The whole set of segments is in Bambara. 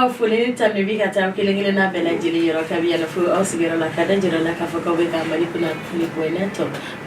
Kanubagaw, foli ni tanu bi ka taa kelen kelenna bɛɛ lajɛlen yɔrɔ, kabi yan fo aw sigiyɔrɔ la, ka da jira la k'a fɔ k'aw bɛ ka Mali kunnafoni.net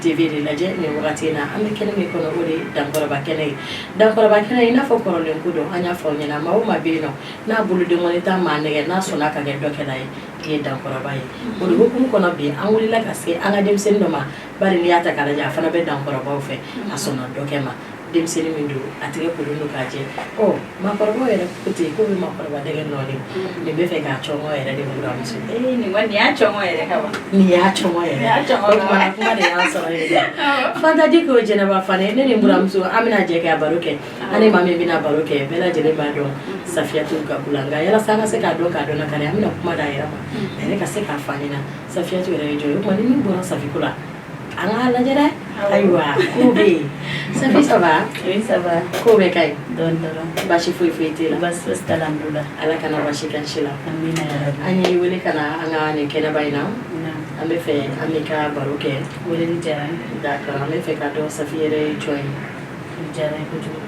TV de lajɛ nin wagati in na. An bɛ kɛnɛ min kɔnɔ, o de ye Dankɔrɔba kɛnɛ ye. Dankɔrɔba kɛnɛ, i n'a fɔ kɔrɔlen ko don, an y'a fɔ aw ɲɛna, maa o maa bɛ yen nɔ n'a bolodenkɔni t'a maa nɛgɛ, n'a sɔnna ka kɛ dɔkɛla ye, i ye dankɔrɔba ye. O de hukumu kɔnɔ, bi an wulila ka se an ka denmisɛnnin dɔ ma, bari n'i y'a ta k'a lajɛ, a fana bɛ dankɔrɔbaw fɛ, a sɔnna dɔkɛ ma. Denmisɛnnin min don, a tɛgɛ kolen don k'a jɛ. Ɔ, maakɔrɔbaw yɛrɛ ko ten k'o bɛ maakɔrɔba dɛgɛ nɔɔni. Nin bɛ fɛ k'a cɔngɔ yɛrɛ de buramuso. Ee, nin kɔni, nin y'a cɔngɔ yɛrɛ ka ban. Nin y'a cɔngɔ yɛrɛ. Nin y'a cɔngɔ. O tuma na, kuma de y'an sɔrɔ yen nɔ. Fanta Diko, Jɛnɛba Fane, ne ni buramuso, an bɛna jɛ ka baro kɛ. An ni maa min bɛna baro kɛ, bɛɛ lajɛlen b'a dɔn, Safiyatu Gaku la. Nka yalasa an ka se k'a dɔn, k'a dɔn na kari, an bɛna kuma d'a yɛrɛ ma, a yɛrɛ ka se k'a fɔ an ɲɛna Safiyatu yɛrɛ ye jɔn ye. O tuma ni min bɔra Safiko la, an k'a lajɛ dɛ. Ayiwa, kow bɛ yen. Safi, ça va? Oui, ça va. Kow bɛɛ ka ɲi? Dɔɔni dɔrɔn. Baasi foyi foyi t'e la? Baasi fosi t'a la, alhamdulilah. Ala kana baasi k'an si la. Amina ya rabi. An y'i wele ka na an ka nin kɛnɛba in na. Naam. An bɛ fɛ an bɛ ka baro kɛ. Weleli diyara n ye. D'accord, an bɛ fɛ ka dɔn Safi yɛrɛ ye jɔn ye. O diyara n ye kojugu.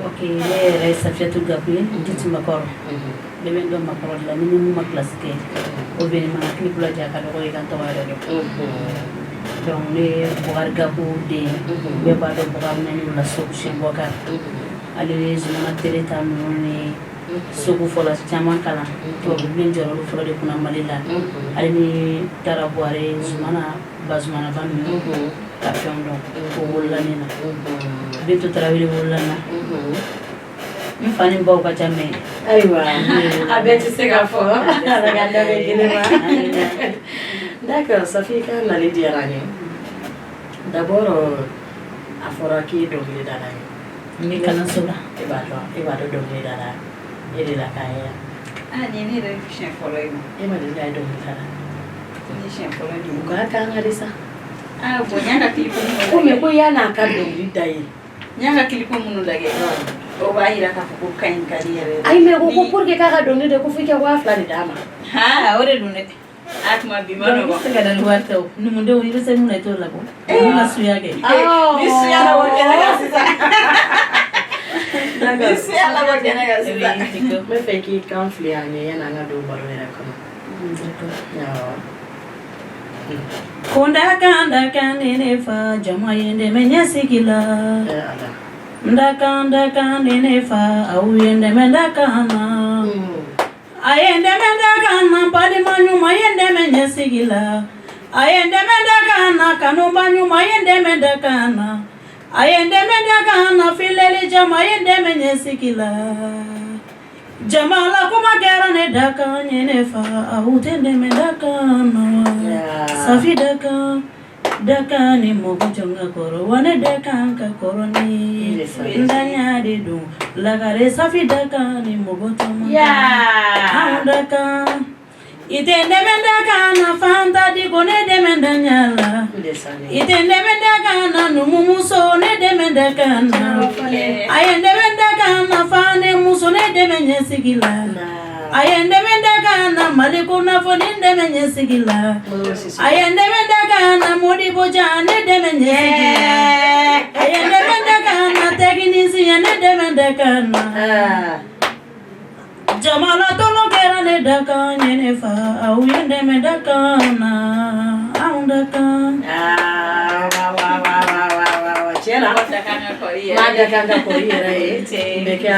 Ok, ne yɛrɛ ye Safiyatu Gaku ye, dite Makɔrɔ. Bɛɛ bɛ n dɔn Makɔrɔ de la. Ni min ma kilasi kɛ, o bɛ ne ma clip lajɛ, a ka dɔgɔ i ka n tɔgɔ yɛrɛ dɔn. Donc ne ye Bukari Gaku den ye. Bɛɛ b'a dɔn Bukari naani la Segu Sɛnbɔkar. Ale ye Zumana Tereta ninnu ni Segu fɔlɔ caman kalan. Tubabu bilen jɔyɔrɔ olu fɔlɔ de kunna Mali la. Ale ni Tara Buware, Zumana Bazumanaba ninnu ka fɛnw dɔn. O wolola ne na. Bintu Tarawele wolola n na. N fa ni n baw ka ca, mais Ayiwa, a bɛɛ tɛ se ka fɔ. Ala k'an da bɛn kelen ma. D'accord, Safi, ka nali diyara n ye. D'abord, a fɔra k'i ye dɔnkilidala ye. N bɛ kalanso la. E b'a dɔn dɔnkilidala, e de la k'a ye yan. Ah, nin ye ne yɛrɛ siɲɛ fɔlɔ ye. E ma deli k'a ye dɔnkilida la? Nin ye siɲɛ fɔlɔ de U ye. k'a k'an ka de sa. Ah, bon, n y'a ka clip minnu Ko mais lajɛ. ko yan'a ka dɔnkili da ye. N y'a ka clip minnu lajɛ. O b'a yira k'a fɔ ko ka ɲi, ka di yɛrɛ yɛrɛ. Ayi, mais ko pour que k'a ka dɔnkili da, ko fo i ka 2000 de d'a ma. Ha, o de don dɛ. A tuma bi ma I bɛ nɔgɔn. se ka da ni wari tɛ o. Numudenw, i bɛ se mun na, i t'o labɔ. I ma suya kɛ. Ni suya labɔ kɛnɛ kan sisan. Ni suya labɔ kɛnɛ kan sisan. N bɛ fɛ k'i kan fili an ye yan'an ka don baro yɛrɛ kɔnɔ. Awɔ. Ko dakan dakan ne ne fa, jama ye n dɛmɛ ɲɛsigi la. Eh, Ala. Dakan dakan ne ne fa, aw ye n dɛmɛ dakan na. A ye n dɛmɛ dakan na, balima ɲuman ye n dɛmɛ ɲɛsigi la. A ye n dɛmɛ dakan na, kanuba ɲuman ye n dɛmɛ dakan na. A ye n dɛmɛ dakan na, filɛli jama ye n dɛmɛ ɲɛsigi la. Jama la kuma kɛra ne dakan ye, ne fa, aw tɛ n dɛmɛ dakan na wa? Safi dakan dakan ni mɔgɔ jɔn ka kɔrɔ wa, ne dakan ka kɔrɔ ni ye. N daɲa de don lagare, Safi dakan ni mɔgɔ tɔmɔ. Anw dakan, i tɛ n dɛmɛ dakan na, Fanta Diko, ne dɛmɛ daɲa la. I tɛ n dɛmɛ dakan na, numumuso, ne dɛmɛ dakan na. A ye n dɛmɛ dakan na, fane muso, ne dɛmɛ ɲɛsigi la. A ye n dɛmɛ dakan na, Mali kunnafoni, n dɛmɛ ɲɛsigi la. A ye n dɛmɛ dakan na, Modibo Jan, ne dɛmɛ ɲɛsigi la. A ye n dɛmɛ dakan na, technicien, ne dɛmɛ dakan na. Jamana tɔnɔ kɛra ne dakan ye, ne fa, aw ye n dɛmɛ dakan na, anw dakan. Ah, wa wa wa wa wa wa wa, tiɲɛ na. Dakan ka kɔrɔ i yɛrɛ. Maa dakan ka kɔrɔ i yɛrɛ ye. Bɛɛ ka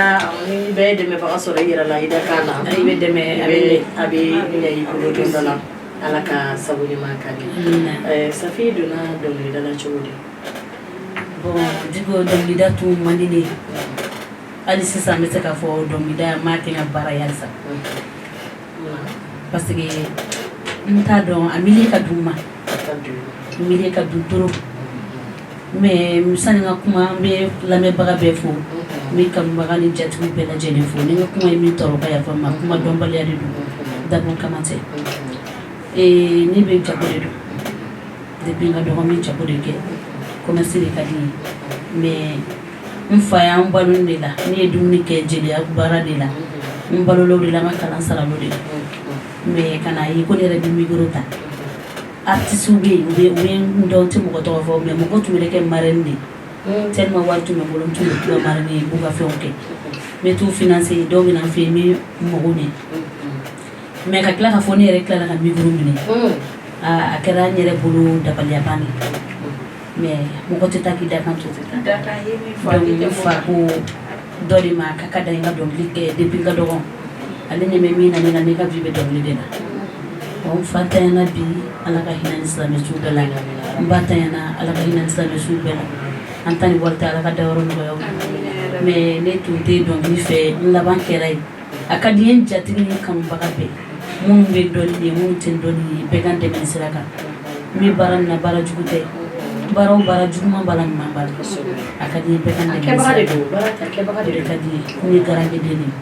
ni bɛɛ ye dɛmɛbaga sɔrɔ i yɛrɛ la i dakan na. I bɛ dɛmɛ, a a bɛ bɛ a bɛ ɲɛ i bolo don dɔ la. Ala ka sago ɲuman kan ye. Amina. Safi donna dɔnkilida la cogo di? Bon, Diko, dɔnkilida tun man di ne ye. Hali sisan, n bɛ se k'a fɔ dɔnkilida n m'a kɛ n ka baara ye halisa, parce que n t'a dɔn, a milieu ka dun n ma. Milieu ka dun trop, mais sani n ka kuma, n bɛ lamɛnbaga bɛɛ fo, n bɛ kanubaga ni jatigiw bɛɛ lajɛlen fo. Ni n ka kuma ye min tɔɔrɔ, ka yafa n ma, kuma dɔnbaliya de don, dabɔ kama tɛ. Ne bɛ jago de dɔn depuis n ka dɔgɔ, n bɛ jago de kɛ, commerce de ka di n ye. Mais n fa y'an balo de la, ne ye dumuni kɛ jeliya baara de la, n balola o de la, n ka kalan sarala o de la. Mais ka n'a ye ko ne yɛrɛ bɛ micro ta, artistes bɛ yen, u bɛ n dɔn, n tɛ mɔgɔ tɔgɔ fɔ, mais mɔgɔ tun bɛ ne kɛ marraine de ye, tellement wari tun bɛ n bolo, n tun bɛ k'u ka marraine ye, n b'u ka fɛnw kɛ. N bɛ t'u financer, dɔw bɛ na n fɛ yen, n bɛ n mago ɲɛ. Mais ka tila ka fɔ ne yɛrɛ tilala ka micro minɛ, a kɛra n yɛrɛ bolo dabaliya ban de. Mais mɔgɔ tɛ taa k'i da kan to. Donc n fa ko dɔ de ma k'a ka da n ka dɔnkili kɛ depuis n ka dɔgɔ. Ale ɲɛ bɛ min na ne la, ne ka vie bɛ dɔnkili de la. Bon, n fa tanyana bi, Ala ka hinɛ ni silamɛ su bɛɛ la. N ba tanyana, Ala ka hinɛ ni silamɛ su bɛɛ la. An ta ni wari tɛ, Ala ka dayɔrɔ nɔgɔya u ye. Mais ne tun tɛ dɔnkili fɛ, n laban kɛra yen. A ka di n ye, n jatigi ni kanubaga bɛɛ, minnu bɛ dɔnni ye, minnu tɛ dɔnni ye, bɛɛ ka n dɛmɛ nin sira kan. N bɛ baara min na, baara jugu tɛ. Baara o baara, juguman b'a la, ɲuman b'a la. A ka di n ye bɛɛ ka n dɛmɛ nin Kɛbaga de sira kan. don, baara tɛ, kɛbaga O de de don. Ka di n ye, n ye garankɛ den de ye.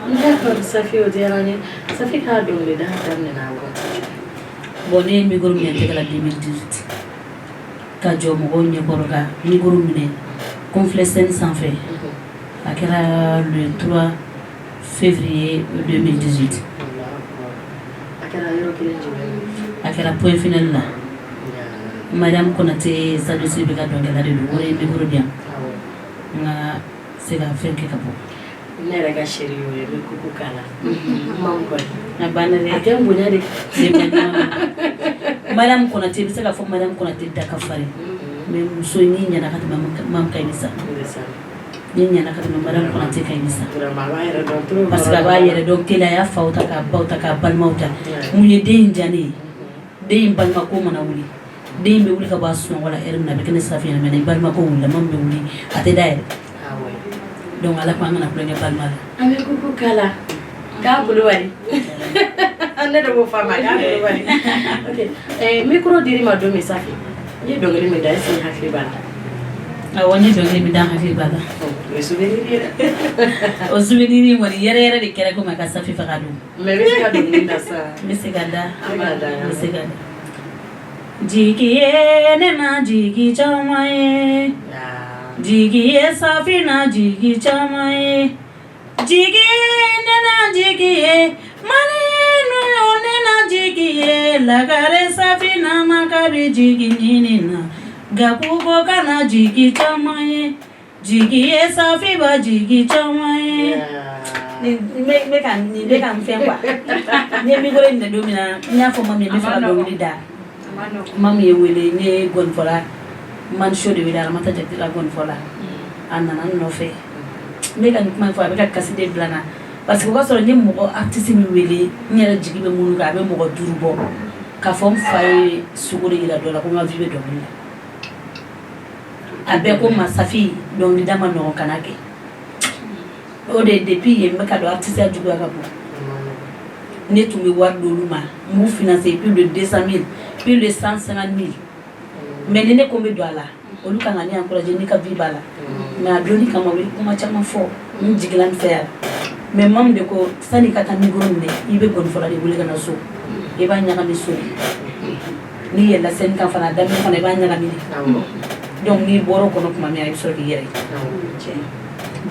D'accord, Safi, o diyara n ye. Safi ka dɔnkilida daminɛna waati jumɛn? Bon, ne ye micro minɛ tɛgɛ la 2018, ka jɔ mɔgɔw ɲɛkɔrɔ ka micro minɛ ko n filɛ scène sanfɛ. A kɛra le 3 février 2018. A kɛra yɔrɔ kelen jumɛn? A kɛra Point Final la. Mariam Konate, Sadio Sidibé ka dɔnkɛla de don, o de ye micro di yan n ka se ka fɛn kɛ ka bɔ. Ne yɛrɛ ka chéri y'o ye, n bɛ kuku k'a la. Mamu kɔni. A banna dɛ. A tɛ n bonya de. Mariam Konate, i bɛ se k'a fɔ Mariam Konate da ka farin, mais muso n'i ɲɛna ka tɛmɛ Mamu ka ɲi sa, n'i ɲɛna ka tɛmɛ Mariam Konate ka ɲi sa. Vraiment, a b'a yɛrɛ dɔn trop. Parce que a b'a yɛrɛ dɔn kelen, a y'a faw ta k'a baw ta k'a balimaw ta. Mun ye den in diya ne ye? Den in balimako mana wuli, den in bɛ wuli ka bɔ a sunɔgɔ la heure min na, a bɛ kɛ ne Safi ɲɛna, mais ni balimako wulila, Mamu bɛ wuli, a tɛ da yɛrɛ. Ah ouais. Donc Ala ko an kana tulonkɛ balima la. An bɛ kuku k'a la k'a Kulubali, ne de b'o fɔ a ma k'a Kulubali. Ok, micro dir'i ma don min, Safi, i ye dɔnkili min da, est ce que i hakili b'a la? Awɔ, n ye dɔnkili min da, n hakili b'a la. O ye souvenir ye dɛ. O souvenir in kɔni yɛrɛ yɛrɛ de kɛra komi a ka Safi faga don. Mais i bɛ se ka dɔnkili da sa? N bɛ se ka da. N bɛ ka da. N bɛ se ka da. Jigi ye ne na, jigi caman ye. Jigi ye Safi na, jigi caman ye. Jigi ye ne na, jigi ye Mali nuyo ne na, jigi ye Lagare Safi na ma kabi jigi ɲini na Gakubo kana jigi caman ye. Jigi ye Safi ba jigi caman ye. Nin bɛ ka nin bɛ ka n fɛn quoi. N ye micro in minɛ don min na, n y'a fɔ Mami ye, n bɛ fɛ ka dɔnkili da. Mami ye wele, n ye gɔnifɔla Manso de wele, Aramata Jakite ka gɔnifɔla. A nana n nɔfɛ. N bɛ ka nin kuma in fɔ, a bɛ ka kasi de bila n na. Parce que o b'a sɔrɔ n ye mɔgɔ artiste min wele, n yɛrɛ jigi bɛ minnu kan, a bɛ mɔgɔ duuru bɔ. K'a fɔ n fa ye sogo de yira dɔ la ko n ka vie bɛ dɔnkili la. A bɛɛ ko n ma, Safi, dɔnkilida ma nɔgɔn, kana kɛ. O de depuis yen n bɛ ka dɔn artiste ya juguya ka bon. Ne tun bɛ wari d'olu ma, n b'u financer plus de 200 000, plus de 150 000. Mais ni ne ko n bɛ don a la, olu kan ka ne encourager, ne ka vie b'a la. Mais a donni kama, u ye kuma caman fɔ, n jigila misɛnyara. Mais Mamu de ko sani i ka taa micro minɛ, i bɛ gɔnifɔla de wele ka na so. I b'a ɲagami so de. N'i yɛlɛla scène kan fana, a daminɛ fana, i b'a ɲagami de. Donc n'i bɔra o kɔnɔ tuma min na, i bɛ sɔrɔ k'i yɛrɛ ye.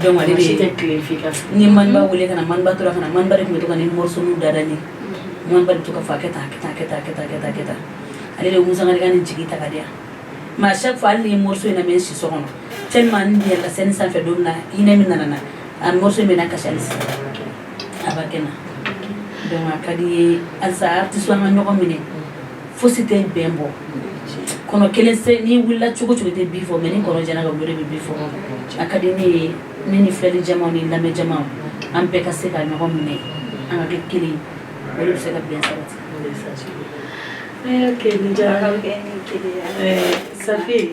Donc ale Si de tɛ tile f'i ka ni Maniba wele ka na, Maniba tora ka na, Maniba de tun bɛ to ka ni morceau da da ne. Maniba de bɛ to ka fɔ a kɛ tan, a kɛ tan, a kɛ tan, a kɛ tan, a kɛ tan, a kɛ tan. Ale de ye Umu Sangare ka nin jigi ta ka di yan. Mais à chaque fois, hali ni ye morceau in lamɛn si so kɔnɔ, tellement n yɛlɛla scène sanfɛ don min na, hinɛ min nana na, a morceau in bɛ na kasi hali sisan. A b'a kɛ na. Donc a ka di n ye halisa artiste an ka ɲɔgɔn minɛ. Fosi tɛ bɛn bɔ. Kɔnɔ kelen se, n'i wulila cogo cogo, i tɛ bi fɔ, mais ni kɔnɔ jɛra ka wuli, o de bɛ bi fɔ. A ka di ne ye, ne ni filɛli jamaw ni lamɛn jamaw, an bɛɛ ka se ka ɲɔgɔn minɛ, an ka kɛ kelen ye. O de bɛ se ka bɛn sabati. Ok, nin diyara n ye. Safi,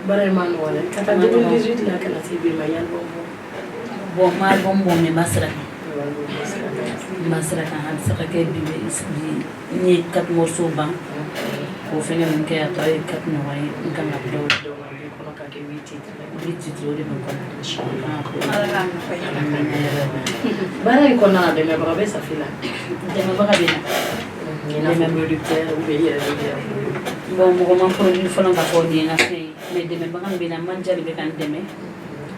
baara in ma nɔgɔn dɛ. Ka taa 2018 la ka na se bi ma, i ye album bɔ? Bon, n ma album bɔ, mais n b'a sira kan. N b'a sira kan, a bɛ se ka kɛ bi bi, n ye quatre morceaux ban k'o fɛngɛ ninnu kɛ, a tɔ ye quatre ɲɔgɔn ye n kan ka bila o la. Donc a b'i kɔnɔ ka kɛ huit titres. Huit titres, o de bɛ n kɔnɔ. N kan ka k'o la. Baara in kɔnɔna na, dɛmɛbaga bɛ Safi la? Dɛmɛbaga bɛ na. I n'a fɔ producteur ou bien i yɛrɛ de bɛ? Bon, mɔgɔ ma produit fɔlɔ k'a fɔ nin ye n ka fɛn ye, mais dɛmɛbaga min bɛ na, manager de bɛ ka n dɛmɛ,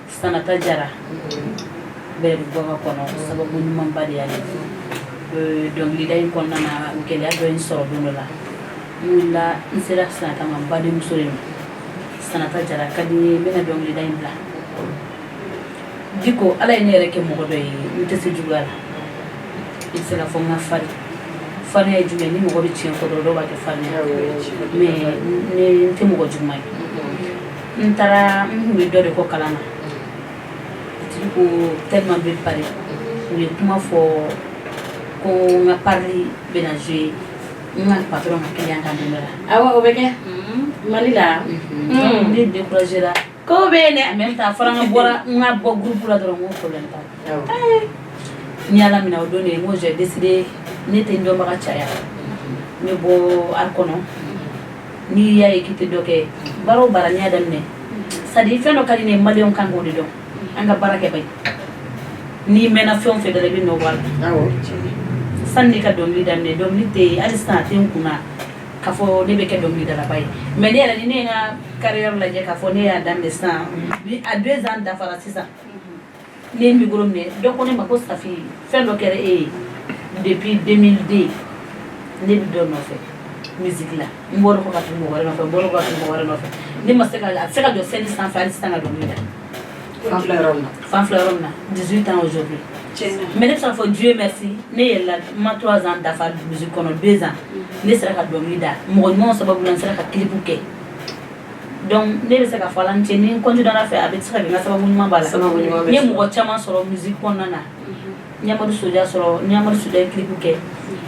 Sanata Jara Bɛrɛbugu ka kɔnɔ, sababu ɲumanba de y'ale ye. Dɔnkilida in kɔnɔna na, gɛlɛya dɔ ye n sɔrɔ don dɔ la, n wulila, n sera Sanata ma, n badenmuso de ma. Sanata Jara, ka di n ye, n bɛna dɔnkilida in bila. Diko, Ala ye ne yɛrɛ kɛ mɔgɔ dɔ ye, n tɛ se juguya la. I tɛ se k'a fɔ n ka farin. Farinya ye jumɛn? Ni mɔgɔ bɛ tiɲɛ fɔ dɔrɔn, dɔw b'a kɛ farinya, mais ne n tɛ mɔgɔ juguman ye. N taara, n kun bɛ dɔ de kɔ kalan na, a tigi ko tellement bɛ pari, u ye kuma fɔ ko n ka parili bɛna jouer n ka patron ka client kan don dɔ la. Awɔ, o bɛ kɛ Mali la. Donc ne découragé la. Ko bɛ yen dɛ. En même temps, a fɔra n ka bɔra, n ka bɔ groupe la dɔrɔn, n ko problème t'a la. N ye Ala minɛ o don de, n ko j'ai décidé, ne tɛ n dɔnbaga caya, n bɛ bɔ art kɔnɔ. N'i y'a ye k'i tɛ dɔ kɛ, baara o baara n'i y'a daminɛ, c'est à dire fɛn dɔ ka di ne ye, maliyɛnw kan k'o de dɔn, an ka baara kɛ ba ye. N'i mɛnna fɛn o fɛn da la, i bɛ nɔ bɔ a la. Sani ne ka dɔnkili daminɛ, dɔnkili tɛ yen hali sisan, a tɛ n kunna k'a fɔ ne bɛ kɛ dɔnkilidalaba ye. Mais ne yɛrɛ, ni ne ye n ka carrière lajɛ k'a fɔ ne y'a daminɛ sisan, a 2 ans dafara sisan, ne ye micro minɛ, dɔ ko ne ma ko Safi, fɛn dɔ kɛra e ye depuis 2002, ne bɛ dɔ nɔfɛ musique la, n bɔra kɔ ka tugu mɔgɔ wɛrɛ nɔfɛ, n bɔra kɔ ka tugu mɔgɔ wɛrɛ nɔfɛ, ne ma se ka, a tɛ se ka jɔ scène sanfɛ hali sisan ka dɔnkili da. Fan filɛ yɔrɔ min na. Fan filɛ yɔrɔ min na, 18 ans aujourd'hui. Mais ne bɛ se k'a fɔ, Dieu merci, ne yɛlɛla, n ma 3 ans dafa musique kɔnɔ, 2 ans, ne sera ka dɔnkili da mɔgɔ ɲumanw sababu la, n sera ka clip kɛ. Donc ne bɛ se k'a fɔ, Ala ni ce, ni n continué fɛ, a bɛ se ka kɛ n ka sababu ɲuman b'a la. Sababu ɲuman bɛ N ye sɔrɔ. mɔgɔ caman sɔrɔ musique kɔnɔna na. N ye Amadu Soja sɔrɔ, n ye Amadu Soja ye clip kɛ,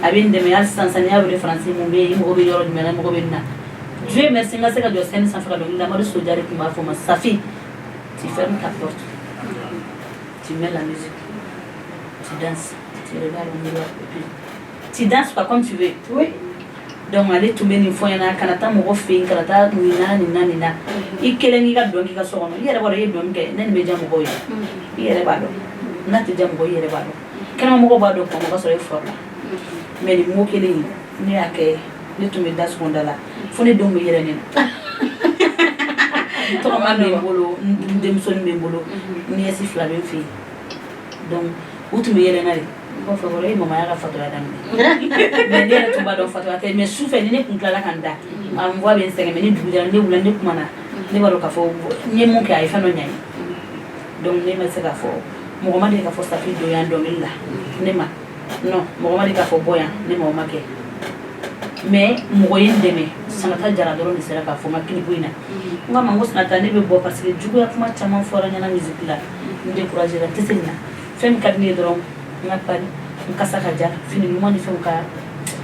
a bɛ n dɛmɛ hali sisan. Sisan n'i y'a wele Faransi, mun bɛ yen, i mago bɛ yɔrɔ jumɛn na, i mago bɛ nin na, Dieu merci, n ka se ka jɔ scène sanfɛ ka dɔnkili da. Amadu Soja de tun b'a fɔ n ma: Safi, tu fermes ta porte, tu mets la musique, tu danses, tu regardes au miroir et puis tu danses quoi, comme tu veux. Donc ale tun bɛ nin fɔ n ɲɛna: kana taa mɔgɔ fɛ yen, kana taa nin na, nin na, nin na, i kelen k'i ka dɔn k'i ka so kɔnɔ. I yɛrɛ b'a dɔn i ye dɔn min kɛ, ne nin bɛ diya mɔgɔw ye, i yɛrɛ b'a dɔn n'a tɛ diya mɔgɔ, i yɛrɛ b'a dɔn, kɛnɛmamɔgɔw b'a dɔn, kuma ka sɔrɔ e fɔra la. Mais nin mot kelen in, ne y'a kɛ, ne tun bɛ da sɔgɔda la fo ne denw bɛ yɛlɛ ne na. N tɔgɔma bɛ n bolo, n denmusonin bɛ n bolo, nièce fila bɛ n fɛ yen. Donc u tun bɛ yɛlɛ n na de, n b'a fɔ kɔrɔ e mama y'a ka fatɔya daminɛ. Mais ne yɛrɛ tun b'a dɔn fatɔya tɛ. Mais sufɛ, ni ne kun tilala ka n da, a n voix bɛ n sɛgɛn. Mais ni dugu jɛra, ne wulila, ne kumana, ne b'a dɔn k'a fɔ n ye mun kɛ, a ye fɛn dɔ ɲɛ n ye. Donc ne ma se k'a fɔ mɔgɔ ma deli k'a fɔ Safi don yan dɔnkili la ne ma, non, mɔgɔ ma deli k'a fɔ bɔ yan ne ma, o ma kɛ. Mais mɔgɔ ye n dɛmɛ, Sanata Jara dɔrɔn de sera k'a fɔ n ka clip in na. N k'a ma, n ko Sanata, ne bɛ bɔ parce que juguya kuma caman fɔra n ɲɛna musique la, n découragé la, n tɛ se nin na. Fɛn min ka di ne ye dɔrɔn, n ka pari, n kasa ka ja, fini ɲuman ni fɛnw ka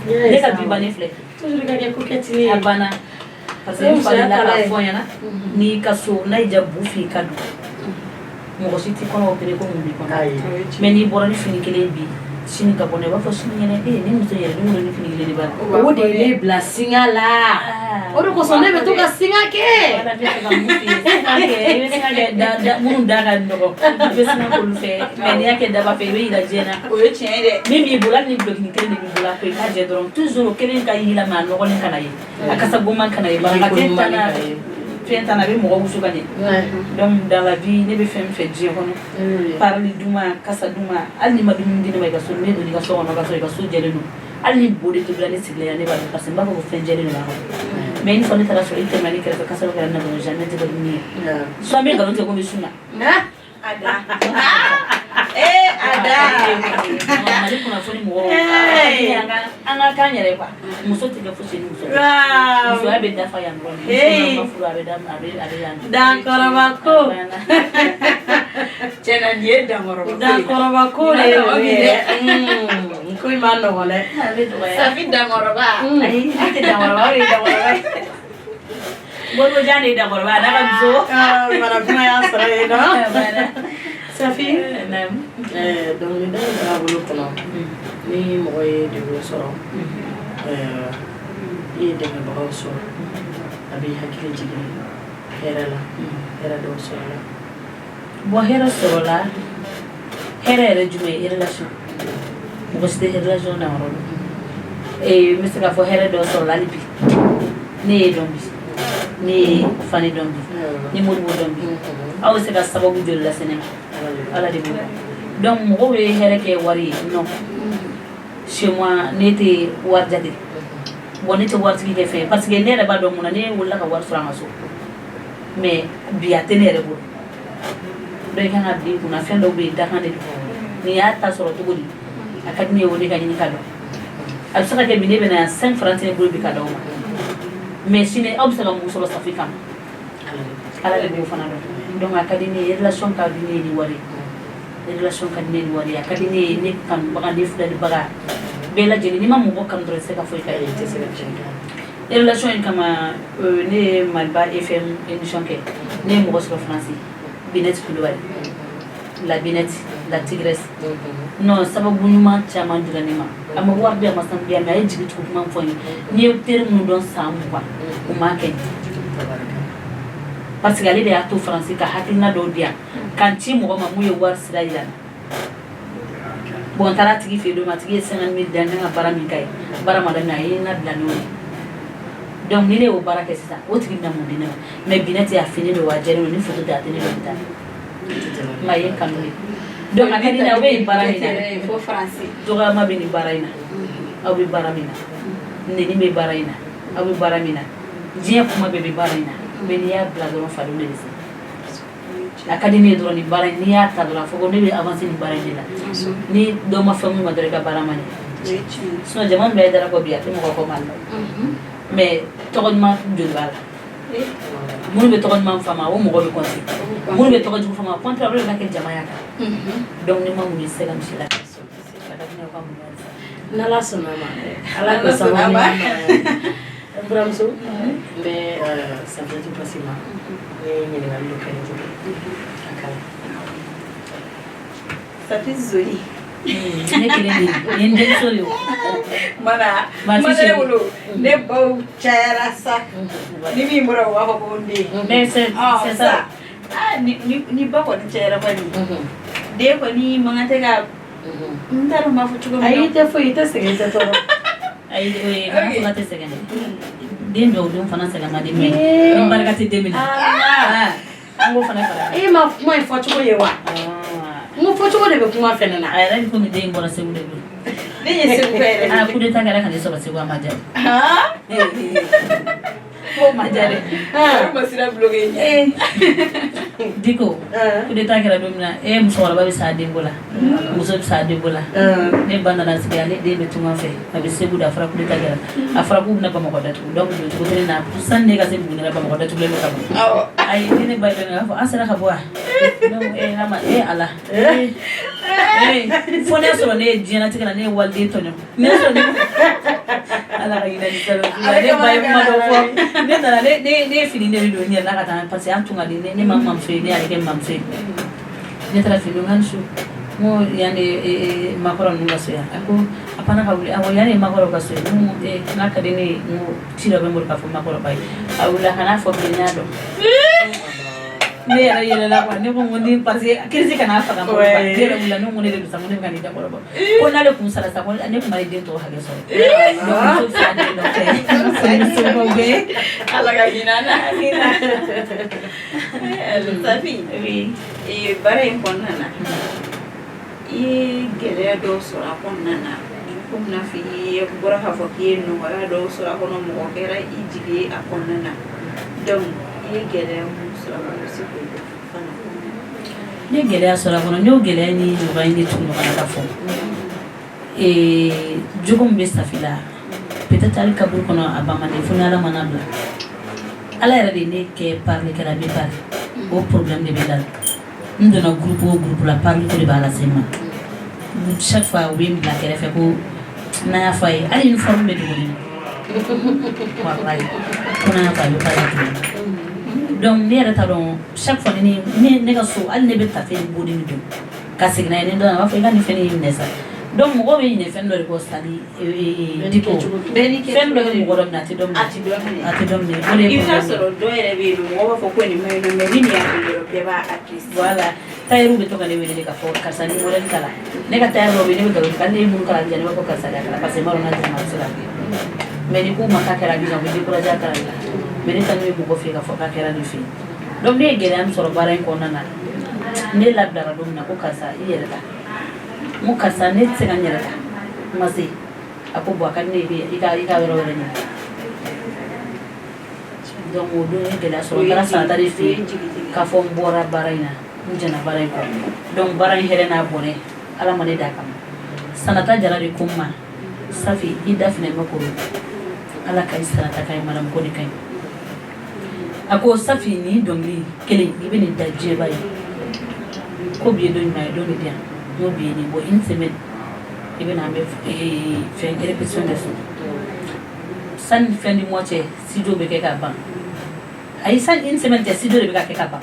ne ka bi bannen filɛ. Toujours ka kɛ coquette ye. A banna, parce que n fa delila k'a fɔ n ɲɛna: n'i ka so n'a y'i diya, bu f'i ka don, mɔgɔ si t'i kɔnɔ opéré ko mun b'i kɔnɔ. Mais n'i bɔra ni fini kelen bi, sini ka bɔ n'a ye, i b'a fɔ sini ɲɛnɛ ee, ni muso yɛrɛ ni wolo ni fini kelen de b'a la. O de ye ne bila singa la, o de kosɔn ne bɛ to ka singa kɛ. Wala, n bɛ fɛ ka mun f'i ye, singa kɛ, i bɛ singa kɛ da da minnu da ka nɔgɔn, i bɛ singa k'olu fɛ. Mais n'i y'a kɛ daba fɛ, i bɛ yira diɲɛ na. O ye tiɲɛ ye dɛ. Min b'i bolo, hali ni dulɔkinin kelen de b'i bolo, a ko i k'a jɛ dɔrɔn, toujours o kelen ka y'i la, mais a nɔgɔlen kana ye, a kasa goman kana ye, baraka tɛ taa na, fɛn ta na, a bɛ mɔgɔ wusu ka ɲɛ. Donc dans la vie, ne bɛ fɛn min fɛ diɲɛ kɔnɔ, parili duman, kasa duman, hali n'i ma dumuni di ne ma i ka so, ne donna i ka so kɔnɔ ka sɔrɔ i ka so jɛlen don, hali ni bo de tobila, ne sigilen yan, ne b'a dɔn, parce que n b'a fɔ ko fɛn jɛlen de b'a kɔnɔ. Mais une fois ne taara sɔrɔ i tɛmɛna ne kɛrɛfɛ, kasa dɔ kɛra ne na dɔrɔn, jamais tɛ kɛ dumuni ye, soit n bɛ nkalon tigɛ ko n bɛ sun na. Ada. Eh, Ada. Mali kunnafoni mɔgɔw, an ka k'an yɛrɛ ye quoi. Muso tɛ kɛ fosi ni muso tɛ. Musoya bɛ dafa yan dɔrɔn. Muso n'a ma furu, a bɛ da, a bɛ yan. Dankɔrɔba ko. Tiɲɛna, nin ye dankɔrɔba ko ye. Dankɔrɔba ko de Ma nɔgɔn bi dɛ. Ko in ma nɔgɔn dɛ. A bɛ dɔgɔya. Safi dankɔrɔba. Ayi, ne tɛ dankɔrɔba, o de ye dankɔrɔba ye. Moribo Jan de ye dankɔrɔba, a n'a ka muso. Mara kuma y'a sɔrɔ yen nɔ. Safi, Naamu. Dɔnkilida in taabolo kɔnɔ, ni mɔgɔ ye degun sɔrɔ, i ye dɛmɛbagaw sɔrɔ, a b'i hakili jigin hɛrɛ la, hɛrɛ dɔw sɔrɔ la. Bon, hɛrɛ sɔrɔla. Hɛrɛ yɛrɛ jumɛn ye? Relation, mɔgɔ si tɛ relation danyɔrɔ dɔn. N bɛ se k'a fɔ hɛrɛ dɔ sɔrɔla hali bi. Ne ye dɔn bi, ne ye Fani dɔn bi, ne Moribo dɔn bi, aw bɛ se ka sababu joli lase ne ma? Ala de b'o dɔn. Donc mɔgɔw ye hɛrɛ kɛ wari ye, non, chez moi ne tɛ wari jate. Bon, ne tɛ waritigi kɛ fɛn ye, parce que ne yɛrɛ b'a dɔn mun na ne wulila ka wari sɔrɔ an ka so. Mais bi a tɛ ne yɛrɛ bolo. Donc i kan ka bila i kunna, fɛn dɔw bɛ yen, dakan de don. Nin y'a ta sɔrɔ cogo di? A ka di ne ye o de ka ɲini ka dɔn. A bɛ se ka kɛ bi, ne bɛ na yan, 5 francs tɛ ne bolo bi ka d'aw ma, mais sini aw bɛ se ka mun sɔrɔ Safi kama? Ala de b'o fana dɔn. Donc a ka di ne ye, relation ka di ne ye ni wari ye, relation ka di ne ye ni wari ye. A ka di ne ye, ne kanubaga, ne filɛlibaga bɛɛ lajɛlen. N'i ma mɔgɔ kanu dɔrɔn, i tɛ se ka foyi k'a ye. I tɛ se ka fɛn kɛ. Relation in kama, ne ye Maliba FM émission kɛ, ne ye mɔgɔ sɔrɔ Faransi, Binette Kulubali, la Binette, la tigresse. Non, sababu ɲuman caman dira ne ma. A ma wari di, a ma sanu di yan, mais a ye jigi tugu kuma fɔ n ye. N ye teri minnu dɔn san 20, o m'a kɛ, parce que ale de y'a to Faransi ka hakilina dɔw di yan ka n ci mɔgɔ ma mun ye wari sira yira n na. Bon, n taara a tigi fɛ yen don min, a tigi ye 50 000 di yan, n kan ka baara min k'a ye, baara ma daminɛ, a ye n labila n'o ye. Donc ni ne y'o baara kɛ sisan, o tigi bɛna mun di ne ma? Mais Binette a fini don wa, a jɛlen don, ni photo tɛ, a tɛ ne dɔn taa ma ye kanu de. Donc a ka di ne ye, aw bɛ nin baara min na, fo Faransi. Dɔgɔyama bɛ nin baara in na, aw bɛ baara min na, neni bɛ baara in na, aw bɛ baara min na, diɲɛ kuma bɛɛ bɛ baara in na. Mais n'i y'a bila dɔrɔn, fadenw de bɛ se. A ka di ne ye dɔrɔn, nin baara in, n'i y'a ta dɔrɔn, a fɔ ko ne bɛ avancer nin baara in de la. Ni dɔ ma fɛn mun ma dɔrɔn, i ka baara ma ɲɛ. Sinon jama min bɛ da kɔ bi, a tɛ mɔgɔ kɔ Mali la, mais tɔgɔ ɲuman joli b'a la? Minnu bɛ tɔgɔ ɲuman fama, o mɔgɔ bɛ compter. Minnu bɛ tɔgɔ jugu fama, au contraire, olu de b'a kɛ jama ya kan. Donc ne ma muɲu, i tɛ se ka misi la. A ka di ne ye, aw ka muɲu halisa. N'Ala sɔnna ma, Ala ka sababu ɲuman nɔgɔya. N buramuso, n bɛ Safiyatu pasi ma ne ye ɲininkali dɔ kɛ ne bolo a kala. Safi Zoli. Ne kelen de ye n denmuso de ye o. Mana Ma mana fi ne bolo, ne baw cayara sa, ni min bɔra, u b'a fɔ ko n den. Mais c'est Ah, c'est ça. Ah, ni ba kɔni cayara kɔni, den kɔni man kan tɛ ka, n t'a dɔn n b'a fɔ cogo min Ayi, i na. tɛ foyi, i tɛ sɛgɛn, i tɛ tɔɔrɔ. Ayi, o ye kana fɔ k'a tɛ sɛgɛn dɛ. Den dɔw denw fana sɛgɛn man di, mais ni barika tɛ den min na. Ah, an k'o fana fara a kan. E ma kuma in fɔcogo ye wa? Ah. N ko fɔcogo de bɛ kuma fɛnɛ na. A yɛrɛ bɛ komi den in bɔra Segu de koyi. Ne ye Segu ka yɛrɛ Ah, de. coup d'état kɛra ka ne sɔrɔ Segu, a ma diya. Han. Ko ma diya dɛ. O ma sira bloqué ɲɛ. Diko, coup d'état kɛra don min na, e musokɔrɔba bɛ sa denko la, muso bɛ sa denko la. Ne ba nana sigi, ale den bɛ tunga fɛ, a bɛ Segu de. A fɔra coup d'état kɛra, a fɔra k'u bɛna Bamakɔ datugu. Donc don cogo kelen na, sani ne ka se Buguni la, Bamakɔ datugulen don ka ban. Ayi, ni ne ba ye a fɔ an sera ka bɔ wa? Ne ko ee, n'a ma ee Ala, ee ee, fo ne sɔrɔ ne ye diɲɛlatigɛ la, ne ye waliden tɔɲɔ, ne sɔrɔ ne Ala ka hinɛ ni sabali la. Ne ba ye kuma dɔ fɔ, ne nana, ne ye fini de don n yɛrɛ la ka taa, parce que an tun ka di ne, ne ma mamuso ye, ne y'ale kɛ mamuso ye. Ne taara fini don, n ka su, n ko yan de ye makɔrɔ ninnu ka so yan. A ko a panna ka wuli, awɔ, yan de ye makɔrɔw ka so ye. N ko ee, n'a ka di ne ye, n ko ci dɔ bɛ n bolo k'a fɔ makɔrɔba ye. A wulila ka n'a fɔ bilen, n y'a dɔn, ne yɛrɛ yɛlɛla quoi. Ne ko n ko ni, parce que crise kana faga n bolo quoi. Ne yɛrɛ wulila, ne ko ne de don sa, n ko ne bɛ ka nin da kɔrɔbɔ ko n'ale kun sara sa, ko ne kun b'ale den tɔgɔ hakɛ sɔrɔ. Donc muso bɛ se a den nɔfɛ, foli ni somɔgɔw bɛɛ. Ala ka hinɛ an na. Safi. Oui. Ee, baara in kɔnɔna na, i ye gɛlɛya dɔw sɔrɔ a kɔnɔna na, komi n'a fɔ i ye bɔra k'a fɔ k'i ye nɔgɔya dɔw sɔrɔ a kɔnɔ, mɔgɔ kɛra i jigi ye a kɔnɔna na. Donc i ye gɛlɛya mun sɔrɔ a kɔnɔ, i bɛ se k'o dɔn fana? Ne ye gɛlɛya sɔrɔ a kɔnɔ, n y'o gɛlɛya ni nɔgɔya in de tugu ɲɔgɔn na ka fɔ. Ee, jogo min bɛ Safi la, peut-être hali kaburu kɔnɔ a ban man di, fo ni Ala mana bila. Ala yɛrɛ de ye ne kɛ parler kɛla, n bɛ parler, o problème de bɛ da la. N donna groupe o groupe la, parler ko de b'a lase n ma. Chaque fois u bɛ n bila kɛrɛfɛ ko n'an y'a fɔ a ye, hali uniforme bɛ dogo ne na, walayi, ko n'an y'a fɔ a ye, bɛ parler tuguni. Donc ne yɛrɛ t'a dɔn, chaque fois ni ne ka so, hali ne bɛ tafe ni bodi min don ka segin n'a ye, ni dɔ nana, a b'a fɔ i ka nin fɛn in minɛ sa. Donc mɔgɔw bɛ ɲinɛ fɛn dɔ de kɔ sali diko. Bɛɛ n'i fɛn dɔ bɛ mɔgɔ dɔ minɛ, a tɛ dɔ minɛ. A ti dɔ minɛ. A tɛ dɔ minɛ, o de ye I bɛ taa problème ye. sɔrɔ dɔw yɛrɛ bɛ yen nɔ, mɔgɔw b'a fɔ ko nin ma ɲi nɔ, mais ni nin y'a don dɔrɔn, bɛɛ b'a apprécier. Voilà, tailleur bɛ to ka ne wele de k'a fɔ karisa ni modèle kala. Ne ka tailleur dɔw bɛ yen, ne bɛ nkalon tigɛ, hali ne ye minnu kala ne b'a fɔ karisa de y'a kala, parce que n b'a dɔn n'a dira ma, a bɛ se k'a kɛ. Mais ni k'u ma k'a kɛra Abidjan, u bɛ décourager a kalali la. Mais ne ta ne bɛ mɔgɔ fɛ yen k'a fɔ k'a kɛra ne fɛ yen. Donc ne ye gɛlɛya min sɔrɔ baara in kɔnɔna na, ne labilara don min na ko karisa i yɛrɛ ta, n ko karisa ne tɛ se ka n yɛrɛ ta, n ma se. A ko bon, a ka di ne ye i ka yɔrɔ wɛrɛ ɲini. Donc o don n ye gɛlɛya sɔrɔ, n taara Santa de fɛ yen k'a fɔ n bɔra baara in na. N jɛna baara in kɔ. Donc baara in hɛrɛ n'a bɔnɛ, Ala ma ne d'a kama. Sanata Jara de ko n ma: Safi, i da fɛnɛ bɛ koro, Ala ka ɲi, Sanata ka ɲi, madame ko de ka ɲi. A ko: Safi, nin dɔnkili kelen, i bɛ nin da diɲɛba ye. Ko bi ye don jumɛn ye? Don de di yan. N ko bi ye nin. Bon, une semaine i bɛ na, an bɛ fɛn répétition kɛ so. Sani fin du mois cɛ, studio bɛ kɛ ka ban. Ayi, sani une semaine cɛ, studio de bɛ ka kɛ ka ban.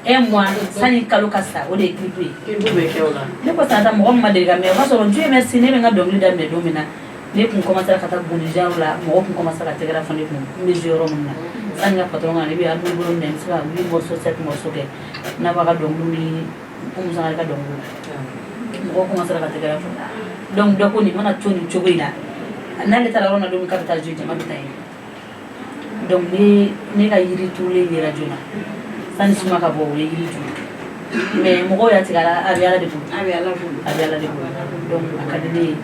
Un mois, sani kalo ka sa, o de ye clip ye. Clip bɛ kɛ o la. Ne ko Sanata, mɔgɔ min ma deli ka mɛn, o b'a sɔrɔ, Dieu merci, ne bɛ n ka dɔnkili daminɛ don min na, ne kun commencé ka taa Bonijan la, mɔgɔ kun commencé ka tɛgɛrɛ fɔ ne kun. N bɛ jouer yɔrɔ min na, sani ka patron ka na, ne bɛ album bolo minɛ, n bɛ se ka huit morceaux, sept morceaux kɛ n'a b'a ka dɔnkiliw ni Umu Sangare ka dɔnkiliw la. Mɔgɔw commencé ka tɛgɛrɛ fɔ. Donc dɔ ko nin mana to nin cogo in na, n'ale taara yɔrɔ min na don min k'a bɛ taa jouer, jama bɛ taa yen. Donc ne ka yiri turulen yera joona sani suma ka bɔ, o ye yiri turu. Mais mɔgɔw y'a tigɛ, a bɛ Ala de bolo. A bɛ Ala bolo. A bɛ Ala de bolo. Donc a ka di ne ye,